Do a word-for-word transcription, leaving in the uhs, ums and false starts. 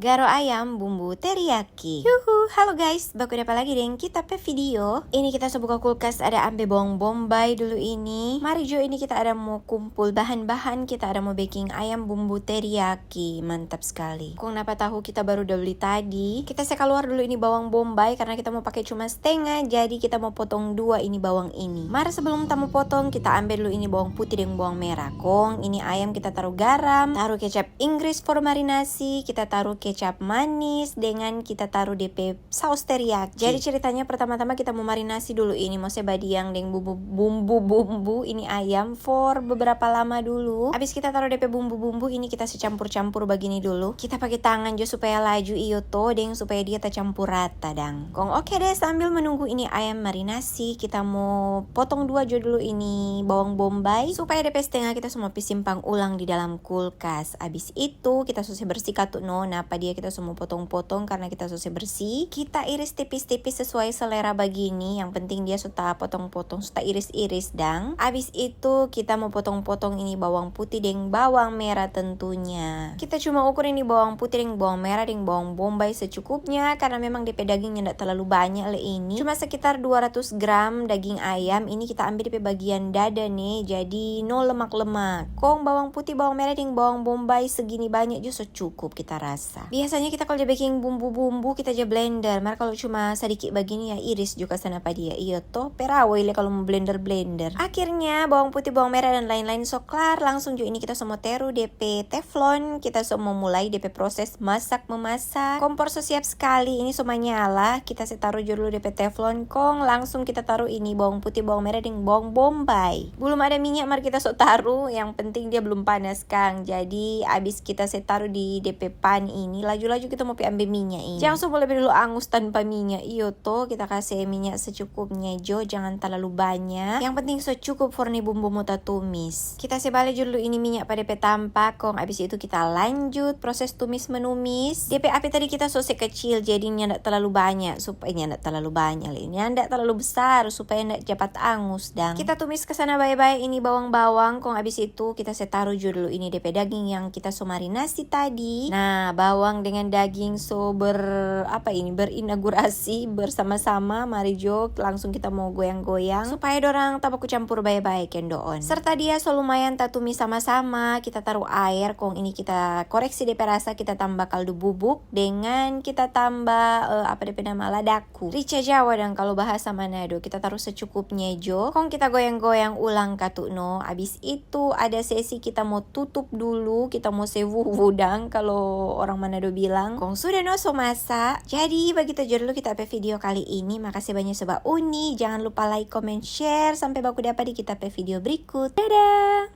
Garo ayam bumbu teriyaki. Yuhu, halo guys, baku dapa lagi deng kita pe video. Ini kita so buka kulkas, ada ambe bawang bombay dulu ini. Mari jo, ini kita ada mo kumpul bahan-bahan, kita ada mo beking ayam bumbu teriyaki. Mantap skali. Kong napa tahu kita baru da beli tadi. Kita se kaluar dulu ini bawang bombay karena kita mo pake cuma stenga, jadi kita mo potong dua ini bawang ini. Mar sebelum ta mo potong, kita ambe dulu ini bawang putih deng bawang merah. Kong ini ayam kita taru garam, taru kecap Inggris for marinasi, kita taru kecap manis, dengan kita taru depe saus teriyaki. Jadi ceritanya pertama-tama kita mo marinasi dulu ini, mo se badiang deng bumbu, bumbu-bumbu ini ayam for beberapa lama dulu. Abis kita taru depe bumbu-bumbu ini, kita se campur-campur bagini dulu. Kita pake tangan jo supaya laju, iyo to, deng supaya dia tacampur rata dang. Kong oke deh, sambil menunggu ini ayam marinasi, kita mo potong dua jo dulu ini bawang bombay supaya depe stenga kita so mo pi simpang ulang di dalam kulkas. Abis itu kita so se bersih katu no, napa dia kita so mo potong-potong karena kita so se bersih. Kita iris tipis-tipis sesuai selera bagini, yang penting dia so ta potong-potong, so ta iris-iris dang. Abis itu kita mo potong-potong ini bawang putih deng bawang merah tentunya. Kita cuma ukur ini bawang putih deng bawang merah deng bawang bombay secukupnya, karena memang depe daging nyanda terlalu banyak le ini. Cuma sekitar dua ratus gram daging ayam, ini kita ambe depe bagian dada ne, jadi no lemak-lemak. Kong bawang putih, bawang merah deng bawang bombay segini banyak jo so cukup kita rasa. Biasanya kita kalau ja beking bumbu-bumbu, kita ja blender. Mar kalau cuma sadiki bagini ya iris jo ka sana pa dia. Iyo to, perawo ile kalau mo blender-blender. Akhirnya bawang putih, bawang merah dan lain-lain so klar, langsung jo ini kita so mo teru depe teflon, kita so mo mulai depe proses masak memasak. Kompor so siap skali, ini so manyala, kita se taru jo dulu depe teflon, kong langsung kita taru ini bawang putih, bawang merah deng bawang bombay. Belum ada minyak mar kita so taru, yang penting dia belum panas kang. Jadi abis kita se taru di depe pan ini, laju-laju kita mo pi ambe minyak ini. Jang so mo lebe dulu angus tanpa minyak, iyo to, kita kase minyak secukupnya jo, jangan talalu banyak. Yang penting so cukup for ni bumbu mo tatumis. Kita se bale jo dulu ini minyak pa depe tampa, kong abis itu kita lanjut proses tumis menumis. Depe api tadi kita so se kecil, jadi nyanda talalu banyak, supaya nyanda talalu banyak le, nyanda talalu besar, supaya nyanda capat angus dang. Kita tumis ka sana bae-bae ini bawang-bawang, kong abis itu kita se taru jo dulu ini depe daging yang kita so marinasi tadi. Nah, bawang dengan daging so ber, apa ini, berinaugurasi bersama-sama. Mari jo, langsung kita mo goyang-goyang supaya dorang tabaku campur bae-bae kendoon. Serta dia so lumayan tatumis sama-sama, kita taru aer, kong ini kita koreksi depe rasa, kita tamba kaldu bubuk dengan kita tamba, eh, apa depe nama, ladaku. Rica Jawa dang kalu bahasa Manado, kita taru secukupnya jo. Kong kita goyang-goyang ulang katu no. Abis itu ada sesi kita mo tutup dulu, kita mo se wuwu dang kalu orang Manado bilang. Kong sudah no so masa. Jadi bagitu jo dulu kita pe video kali ini. Makasih banya so bauni. Jangan lupa like, comment, share. Sampe baku dapa di kita pe video berikut. Dadah!